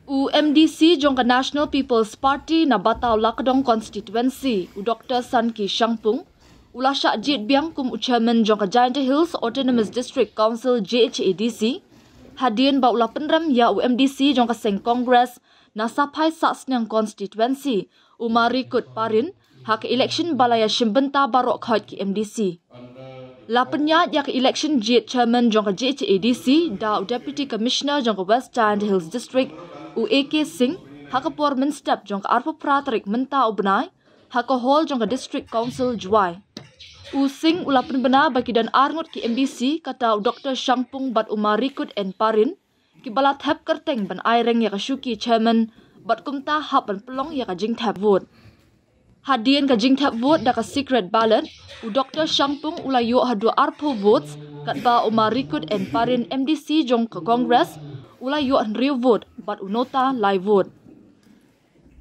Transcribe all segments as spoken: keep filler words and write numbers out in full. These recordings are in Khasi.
U M D C jong ka National People's Party na Bataw Lakdong Constituency, u Doctor Sanki Shangpung, u la shah jied biang kum u chairman jong ka Jaintia Hills Autonomous District Council, J H A D C, hadien ba u la pynrem ïa u M D C jong ka seng Congress na Saphai Sahsniang Constituency, u Marikut Parin, ha ka election ba la ïashim bynta baroh khoit ki M D C. La pynïaid ïa ka election jied chairman jong ka J H A D C da u Deputy Commissioner jong ka West Jaintia Hills District, u A K Singh, ha ka por mynstep jong ka arphew phra tarik mynta u bnai, ha ka hall jong ka District Council Jowai. U Singh u la pynbna ba ki don arngut ki M D C, kata u Doctor Shangpung bad u Marikut N Parin, ki ba la thep kyrteng ban ai reng ïa ka shuki chairman, bad kumta hap ban pynlong ïa ka jingthep vote. Hadien ka jingthep vote da ka secret ballot, u Doctor Shangpung u la ïoh haduh arphew votes, katba u Marikut N Parin M D C jong ka Congress, u la ïoh hynriew vote, bad u Nota lai vote.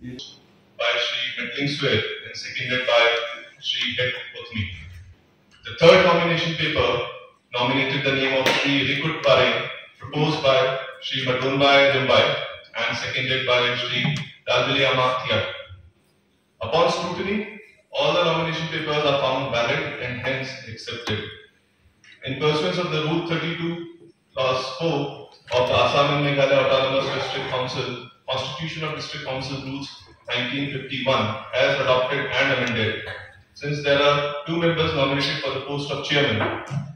By Shri Metling Swet and seconded by Shri Hek Potmi. The third nomination paper nominated the name of Shri Rikut Pareng, proposed by Shri Madonbai Jumbai and seconded by Shri Dalbiliama Thiak. Upon scrutiny, all the nomination papers are found valid and hence accepted. In pursuance of the Rule thirty-two, Clause four of the Assam and Meghalaya Autonomous District Council Constitution of District Council Rules nineteen fifty-one, as adopted and amended, since there are two members nominated for the post of chairman,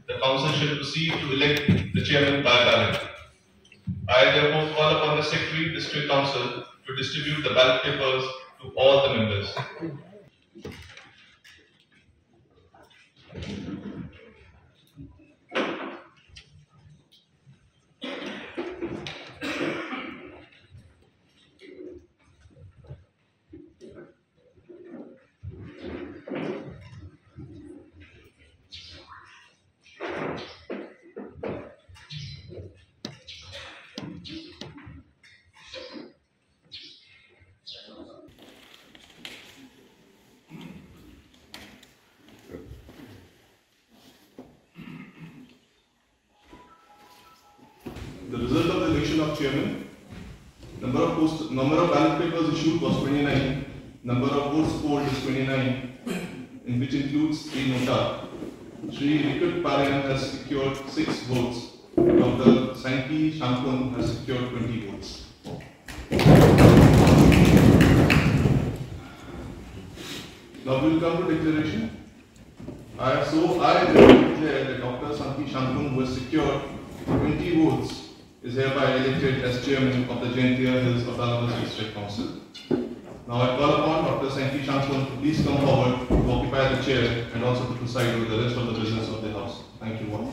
the council shall proceed to elect the chairman by ballot. I therefore call upon the Secretary, District Council, to distribute the ballot papers to all the members. The result of the election of chairman, number of post, number of ballot papers issued was twenty-nine, number of votes polled is twenty-nine, in which includes three nota. Shri Rikut Parian has secured six votes. Doctor Sanki Shangpung has secured twenty votes. Now we will come to declaration. I, so I therefore declare that Doctor Sanki Shangpung, who has secured twenty votes, is hereby elected as chairman of the Jaintia Hills Autonomous District Council. Now I call upon Doctor Sanki Shangpung to please come forward to occupy the chair and also to preside over the rest of the business of the house. Thank you all.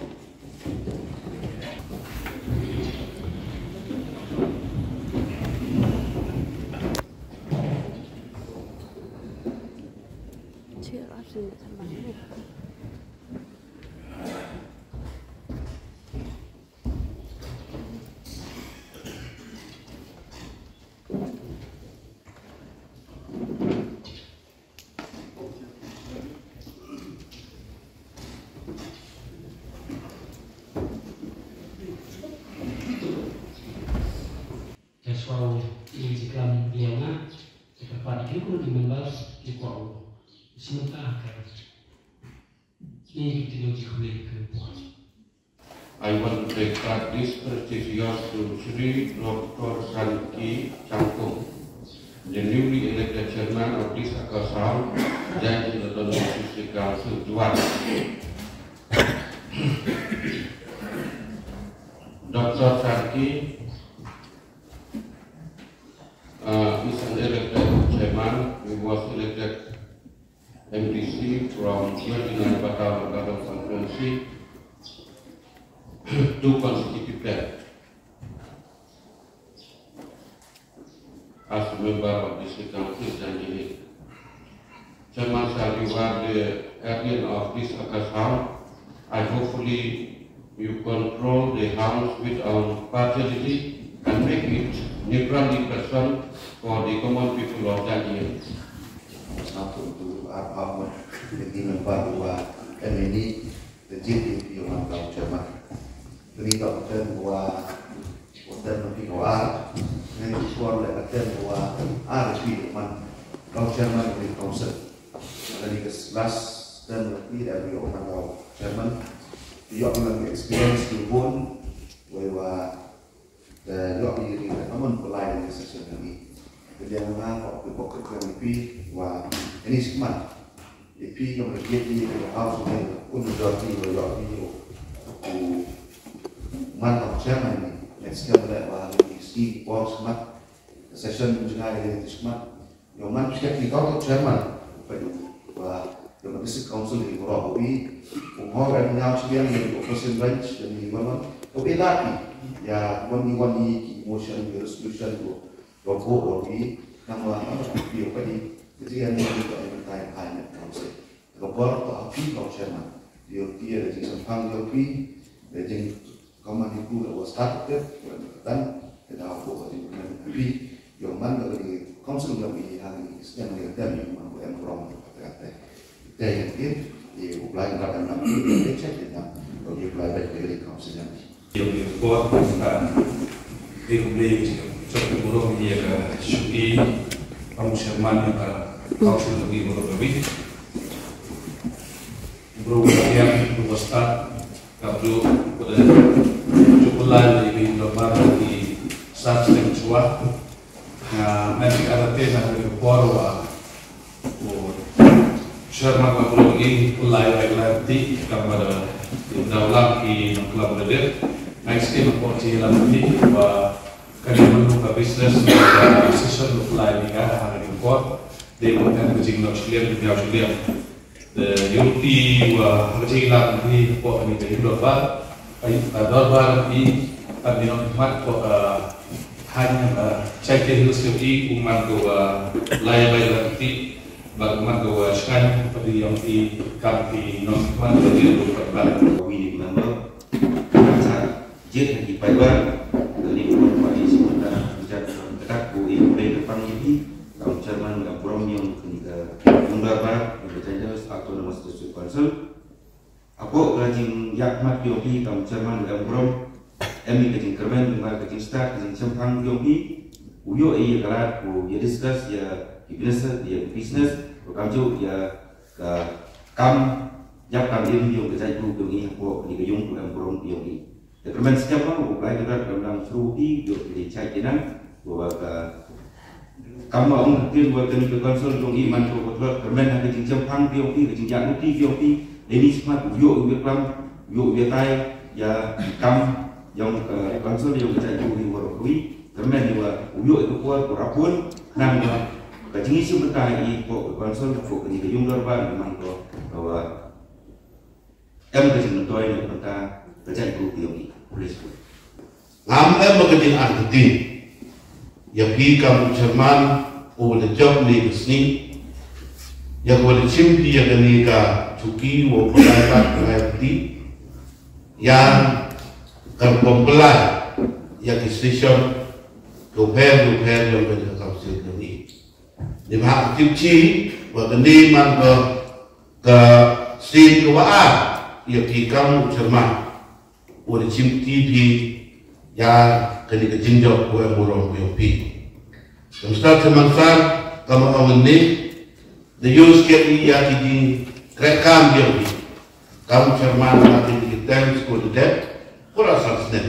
Te shuwa ïa ka jingklam ïa nga, te kyrpad ïa ki khun ki members ki kwah u sngewthuh ha ka. Ïa ki jingkhublei ki kwah. I want to take back this prestigious to Shri Doctor Sanki Shangpung, the newly elected chairman of this Akasam Jaintia Autonomous District Council, Jowai. Doctor Sanki, uh, is an elected chairman. He was elected M D C from twenty-nine Bataw Local Constituency, two consecutive terms as a member of District Council Jaintia Hills. Chairman, shall you were the guardian of this Akasam. I hopefully you control the house with our partiality and make it neutrally person for the common people of Jaintia Hills. Satu tu apa apa ini nampak dua dan ini kecil di Tioman Kau Cermat. Ini tak betul dua Term na phi ka wa ar, ngan ki por le ka term ka wa ar phi man ka chairman of the council. Kane ka last term na phi da phi man ka chairman. Phi ïoh lang experience ki bun, wei wa da ïoh ki ri ka man pulai ni session ni. Ka dia nga ko ki bok ka ni phi wa any sman. Ïa phi ïa ka ïa phi ïa ka house ne un majority wa ïa phi ïa u man tang chairman ni. Next year le wa ïa phi si por smat. Session jngai ïa phi smat. Ïa u man phi ïa phi tang chairman. Phi wa ïa ka district council hi wa ïa phi. U hor ïa nga chairman ïa u president branch ïa ni wa man. Ïa phi la phi ïa wan ni wan ni ki motion ïa resolution ko. Wa ko wa pi, nang wa nang wa pi wa padi, kiti yang ni ko yang tai hai ne kau se. Ko por ko api kau chairman. Dio pi da jing sampang dio pi, da jing kaman iku da wa start ke, wa dan, da ko ko jing man pi, dio man da di council da pi ha ni siang ni da ni man ko em rong kata kata. Te yang kin, di u Blai ngat em nang pi, di check di nang, ko di u Blai baik di council yang ni. Ïa ka report ka dei kumne, ka jingïakhun burom ïa ka shuki, pang chairman ïa ka council ka dei burom ka dei. Burom ka ïa ka start ka bru ka dei. Jumpa lai ïa ka lembar di start seng chua. Nga men ka rate na ka por wa u chairman ka bru i pulai rai rai ti ka ba da daw lam ki nong klam da dep. Next time ko ti lam ti wa ka ni menu ka business ka session pulai ni ka ha ni por. Dei mo kan ka jing nong shliang ni nong shliang. Te ïoh ti wa ha ka jingïalang hi hapoh kane ka ïing dorbar, ka ïing dorbar hi, ka dei nong khmat ko ka haiñ, Jaintia Hills ka dei u man ko wa lai bai la ti, bad u man ko wa shngaiñ ka dei ïong ti kam ti nong khmat ka dei ko ka ba. Wi ni member. Jied ha ki paidbah, kane ka bun party sngewthuh, ka jat ka dak ko i pei ka pang i phi, kam chairman ka burom ïong kane ka ïing dorbar, ka Jaintia Hills Autonomous District Council. Hapoh ka jingïakhmat ïong phi kam chairman ka burom, em i ka jingkyrmen, ka jingstad, ka jingshemphang ïong phi, u ïoh i ïa ka lad, u ïa discuss, ïa ki business, ïa ki business, u kam ju, ïa ka kam, ïa kam im ïong ka jait bru ïong i hapoh, kane ka ïong ka burom ïong i. Te kyrmen skhem ba u Blai Kynrad u dang sngewthuh ïa ki dei chai ki nang, ba ka kam ba ong ktien ba kane ka council jong i man ko ba tlot kyrmen ha ka jingshemphang jong i, ka jingïaid lynti jong i, dei ni smat u ïoh u ïaklam, u ïoh u ïatai ïa kam jong ka council jong ka jait jong i waroh kawei, kyrmen ïa u ïoh ïa ka por, ka rapun, nang ba ka jingïaseng bynta i ko ka council ko kane ka ïung dorbar man ko ba em ka jingmyntoi na ka bynta ka jaitbynriew ka jong i. Ngam em ka jingangnud ïa phi kam u chairman uba da jop ne ka sngi, ïa kaba da shim phi ïa kane ka chuki wa pynlait pat pynlait phi ïa ka rukom pynlait ïa ki station ka pher ka pher ïa ka council ka ni. Ni ma ha ka tip chi wa kane man ka ka sien ka wa ar ïa ki kam u chairman u da chim ti phi ïa kane ka jingjop u em burom u ïong phi. Ka Mister Chairman Sir, ka ma ong ne da ïoh skhem ïa ki jingkhreh kam ïong phi. Kam u chairman na ki jingtem sku da dep ko la san snem.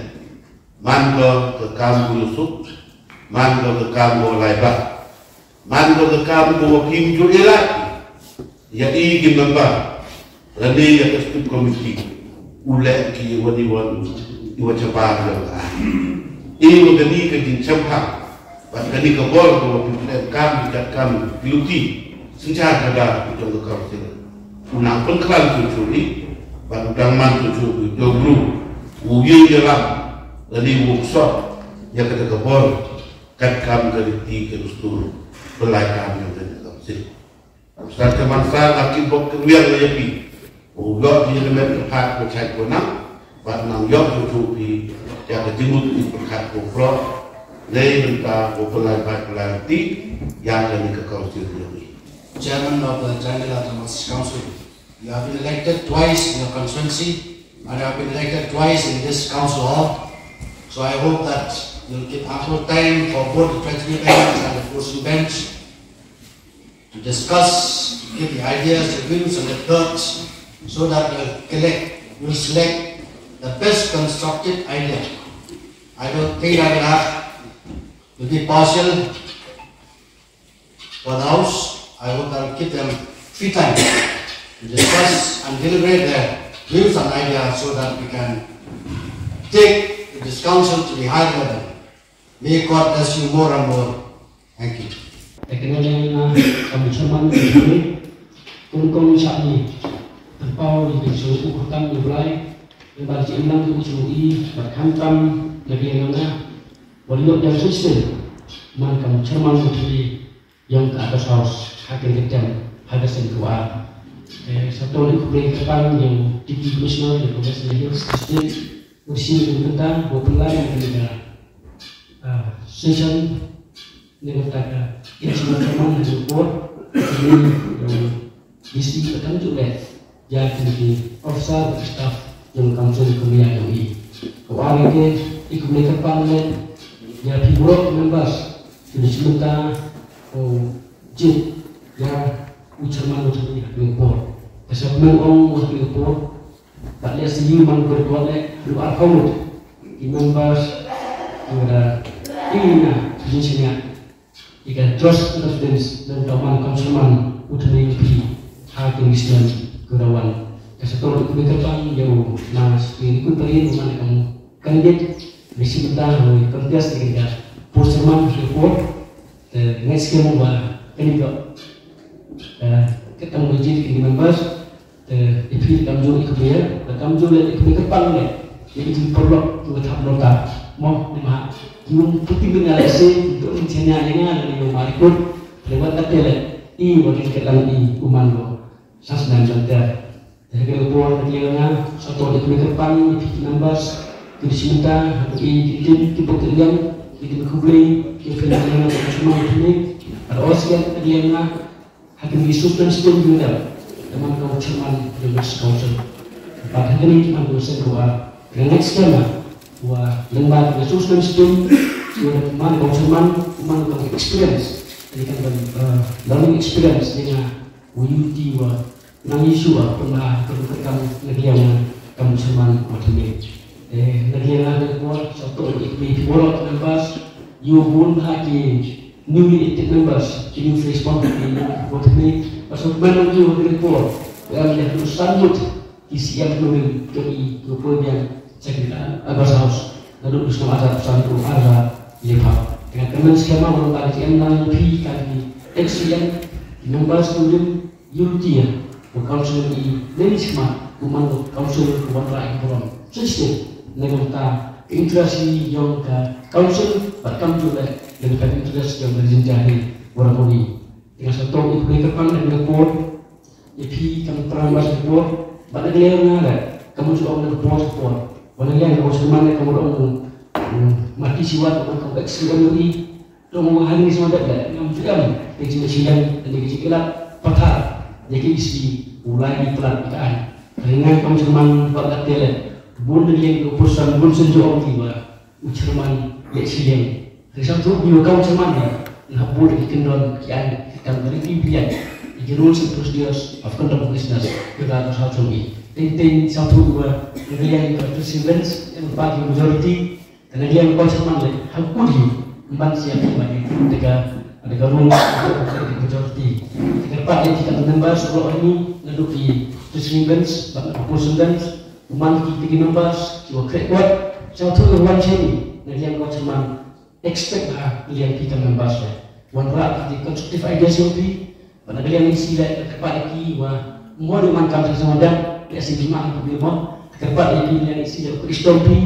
Man ko ka kam ko ïusuk, man ko ka kam ko laiba, man ko ka kam ko wa phim ju ïalap ïa i ki member lane ïa ka state committee. U leh ki wan i wan i wa chabar ïa ka i wa kani ka jingshemphang. Bad kane ka bor ka wa pynpynlong kam, ki katkam ki luti synshar khadar ki jong ka council. U nang pynkhlaiñ shuh shuh i bad u dang man shuh shuh ki jong u, u ïeng ïalam lane u ksor ïa kata ka bor katkam ka riti ka dustur pynlait kam jong ka council. Sa ka man sa nga ki bok ki wiang ïa phi. U bok ïa ka met ka phat ko chait ko nang. Bad nang ïoh tu tu phi ïa ka jingmut ki pyrkhat ko pro. Lei bynta ko pynlait bad pynlait ti ïa ka ni ka council ïa ni. Chairman of the Jaintia Hills Autonomous Council, you have been elected twice in your constituency and you have been elected twice in this council hall. So I hope that You'll give ample time for both the treasury bench and the portion bench to discuss, to give the ideas, the views and the thoughts, so that we'll collect, we'll select the best constructive idea. I don't think I will have to be partial for the House. I hope I'll give them free time to discuss and deliberate their views and ideas so that we can take this council to the high level. May God bless you more and more. Thank you. Te kane ka kam chairman ka ni kum kum sha ni. Tang pau ni ka shu u kam ni blai. Ni ba ji nang ku shu i ba kam kam na bi nang na. Wa ni yang shu sel man kam chairman ka ni yang ka atas house ha ka ni tem ha ka sen ku a. Eh, satu ni ku ka pang yang deputy commissioner yang ku sen yang state. Usi ni ka ta bu pelai ni ka session ni ka ta ka yang semua teman di report ni yang bisi petang tu deh. Ya, ki officer, staff yang council kami yang i. Ko ari ke i kami ka pang le ya pibro members. Jadi sementara ko jit ya u chairman u chairman report. Kasap men ong report. But let's see you man report le lu ar kau. Ki members kira ini na sini sini. Ika trust confidence dan ka man kam shaman u tani u pi ha ki mission ku da wan. Ka sa tor ku ka pang ya u na ki ku pari u man kam candidate mission ta u contest ika por shaman ki por. Te next game wa kani ka ka tam u jit ki members. Te i phi kam jong i kmie, te kam jong le i kmie ka pang le. Ïa ki jingpyrlok ki wa thap nota. Mo, ni ma. Ki um puti bina le se, ki um chenya ïa nga le ni ma rikut. Le wa tate le, i wa kin ke lang i uman lo. Sas nan jong te. Te ke por ke ïa nga, sa to i kmie ka pang, i phi numbers, ki simta, i ki tin, ki bok yang, i ki khublei, ki phi ïa nga, ki semua i kmie. Ar os ïa nga, Ha kane ka suspension te ynda man ka u chairman jong ka council. Bad ha kane ka man ka u sen ka wa ka next term wa lyngba ka suspension te ynda man ka u chairman man ka experience. Ini kan ban learning experience ïa nga wa u ti wa nang issue wa pynbha ka ka kam na ka ïa nga ka u chairman wa te. Eh, na ka ïa nga ka por sa to i kmie ki borok members ïa u bun ha ki newly elected members, ki new face pon ki vote ni, pasal kmen ki vote ni por, em ïa tu sanggut ki C M tu ni tu i tu pun yang secretary August House, lalu tu sama ada sanggu ada lepa. Dengan teman skema orang bagi yang nang pi kami ex C M members tu Unity ïa u council i lei shmat u man u council u wanrah i burom. Shisha na ka bynta ka interest i yong ka council bad kam ju leh na ka bynta interest yong ka jingjia hi u Rangoni. Te nga sa tong i khublei kyrpang na ka por ïa phi kam pran bad ka por bad na ka liang nga leh kam ju ong na ka por ka por. Wan na ka liang ka por sha man ka por ong mati siwat wan ka ex C M i. Dong ha ngi sngewdep leh ngam pyrkhat ka jingshiliang ne ka jingïalap pathar ïa ka isi u lai i plat i ka ai. Ringai kam chairman ba ka tele bun de liang ko pursan bun sen jo ong ti ba u chairman leh shiliang. Ri sam tu bi u kam chairman leh na bun ki kyndon ki ai ki kam dari ki biang ki rules and procedures of conduct of business. Kita ka sa tu bi teng teng sam tu ba ka liang ka president and party majority. Te na ka liang ka chairman leh ha kut hi ban siap ban ïa te ka te ka rung ka majority. Te ka pat ïa ki ka members u lok ni naduh ki president bench bad ka opposition bench. U man ki te ki members ki wa khreh kwat. Sa tu ka wan shini na ka liang ka chairman expect ha ka liang ki ka members leh wanrah ki te constructive ideas yong ki. Bad na ka liang i si leh ka kyrpad ïa ki wa mo dei man kam sa sngewdang leh si bima ha ka bill mo. Ka kyrpad ïa ki liang i si leh u khreh stom phi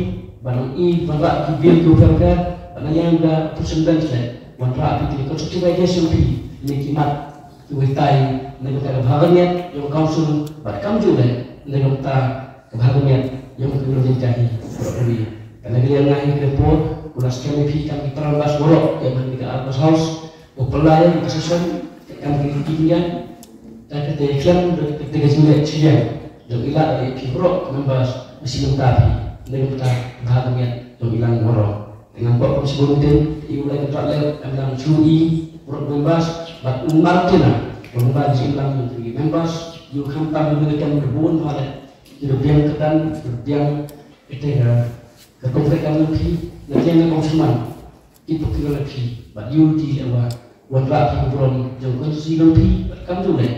bad nang i wanrah ki bill ki u pher pher bad na liang ka opposition bench leh wanrah phi ki constructive ideas yong phi ne ki mat ki wei tai na ka bynta ka bha ka miat yong council bad kam ju leh na ka bynta ka bha ka miat yong ka nong jingkha hi. Bad na ka liang nga hi ka por ku la skhem ïa phi kam ki pran bas warok ïa man ka August House. Ko pynlai ka session kan ki ki ngan ta ka te khlem ka te ka jingleh chiliang. Dong ila ri ki brok members mesti mynta phi ne mynta bha ka miat dong ilang warok. Ngam kwah pynshibun ktien, ïa u lai ka trak leh, em dang shu i, pyrrut members, bad u Martina, u Martina em dang shu i members, ïa u khamtam u Martina ka bun bha leh, ki da biang ka dan, ki da biang, ite ka, ka kong ka kam na phi, na biang ka kong shaman, ki pok ki na phi, bad ïa u ti leh wa, wanrah phi ka burom, jong ka si na phi, bad kam tu leh,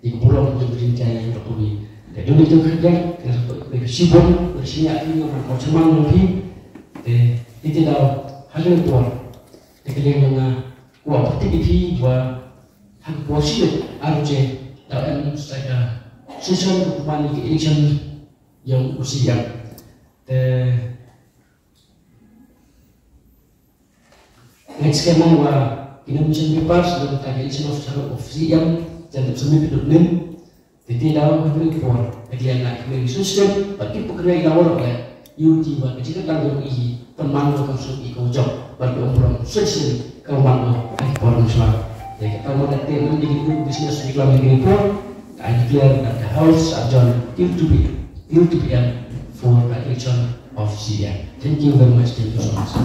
ïa ka burom, jong ka jingïaid, jong ka phi. Te jong ka jingïaid, ka shibun, ka shibun, ka shibun, ka shibun, Te, ite daw, ha kane por, te ka liang jong nga, kwah pynthikna ïa phi, wa, ha ka por shi minit, ar baje, daw em sa ka session, ka pynban ïa ka election, jong u C E M. Te, nga ngeit skhem mo wa, ki nomination papers, jong ka election of, of C E M, jan dep submit ka document, Te te daw ka kane ka por, ka liang nga ka kane ka session, bad ki pyrkhat ïa la waroh leh, ïa u ti wa ka jingkatlang jong i, pynman wa kam suk i ka u jop, bad ka umrong session, ka man wa ka por ka shuwa. Te ka tang wa ka te ngan di ka business declare ïa kane ka por, I declare that the house adjourned till two P M, till two P M for the election of C E M. Thank you very much, thank you so much.